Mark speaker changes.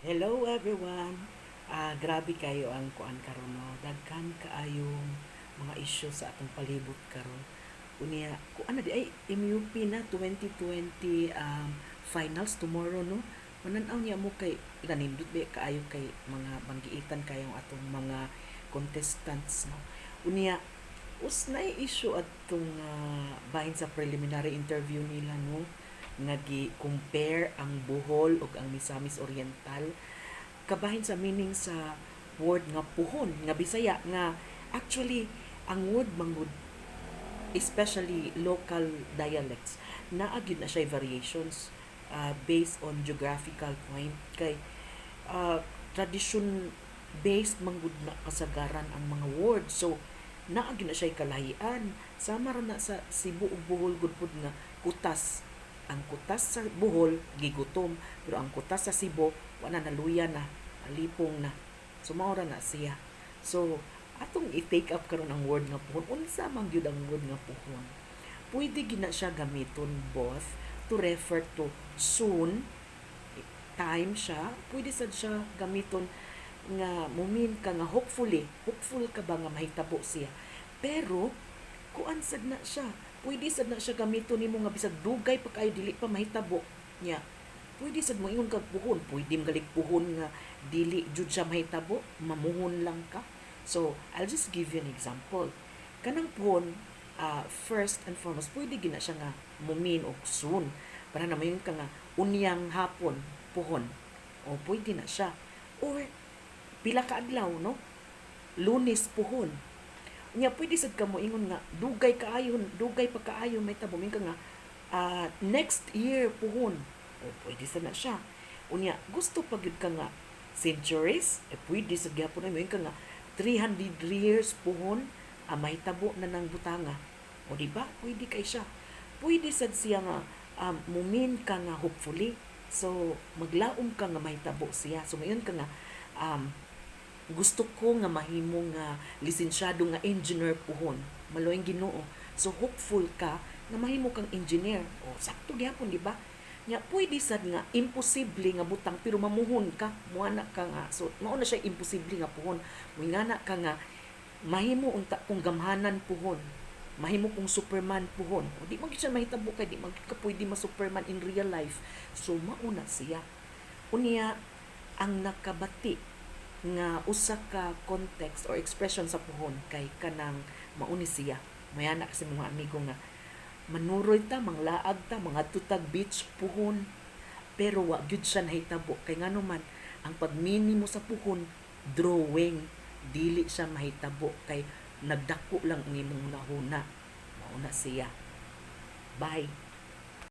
Speaker 1: Hello everyone. Grabe kayo ang kuan karon, no. Daghan kaayong mga issue sa atong palibot karon. Unya kuan na di ay MUP na 2020 finals tomorrow, no. Mananaw niya mo kay nanindot ba kaayo kay mga banggiitan kayong atong mga contestants, no. Unya us na issue atong bahin sa preliminary interview nila, no, nga gi-compare ang Bohol ug ang Misamis Oriental kabahin sa meaning sa word nga puhon nga Bisaya, nga actually ang word manggod, especially local dialects, naa gyud na siya variations based on geographical point kay tradition based manggod na kasagaran ang mga words. So naa gyud na siya kalahian. Sama ra na sa Cebu ug Bohol gud pud nga kutas. Ang kutas sa Bohol gigutom, pero ang kutas sa Cebu wa na, naluya na, alipong na. So mao ra na siya. So atong i-take up karon ang word nga puhon. Unsa man gyud ang word nga puhon? Pwede gyud na siya gamiton both to refer to soon time siya, pwede sad siya gamiton nga mumin ka nga hopefully, hopeful ka ba nga mahitabo siya. Pero kuan sad na siya, pwede sad na siya gamiton nimo nga bisag dugay pa kaayo dili pa mahitabo nya, pwede sad mo ingon kag puhon. Pwede man galig puhon nga dili jud siya mahitabo, mamuhon lang ka. So I'll just give you an example. Kanang puhon, first and foremost, pwede gina siya nga mumin og soon, para na mayon ka nga unyang hapon puhon, o pwede na siya, or pila ka adlaw, no, Lunes puhon. Nya pwede sad ka mo ingon nga dugay kaayo, dugay pa kaayo mahitabo, moingon ka nga next year puhon, o pwede sad na siya. Unya gusto pa gyud ka nga centuries, eh, pwede sad gyapon na moingon ka nga 300 years puhon mahitabo na ng butanga. O di ba? Pwede kay siya. Pwede sad siya nga mumin ka nga hopefully. So maglaom ka nga mahitabo siya. So mayon ka nga gusto ko nga mahimo nga lisensyado nga engineer puhon. Maluoy Ginoo. So hopeful ka nga mahimo kang engineer. O sakto gyapon, di ba? Nya pwede sad nga imposible nga butang pero mamuhon ka, muana ka nga. So mao na siya imposible nga puhon. Muingana ka nga mahimo unta kong gamhanan puhon. Mahimo kong Superman puhon. O di man gyud siya mahitabo kay di man gyud ka pwede ma Superman in real life. So mao na siya. Unya ang nakabati nga usa ka context or expression sa puhon kay kanang mauni siya. Mayana kasi mga amigo nga manuroy ta, manglaag ta, mangadto tag beach puhon. Pero wa gyud siya nahitabo kay ngano man ang pagmini mo sa puhon drawing, dili siya mahitabo kay nagdako lang ang imong hunahuna. Mao na siya. Bye.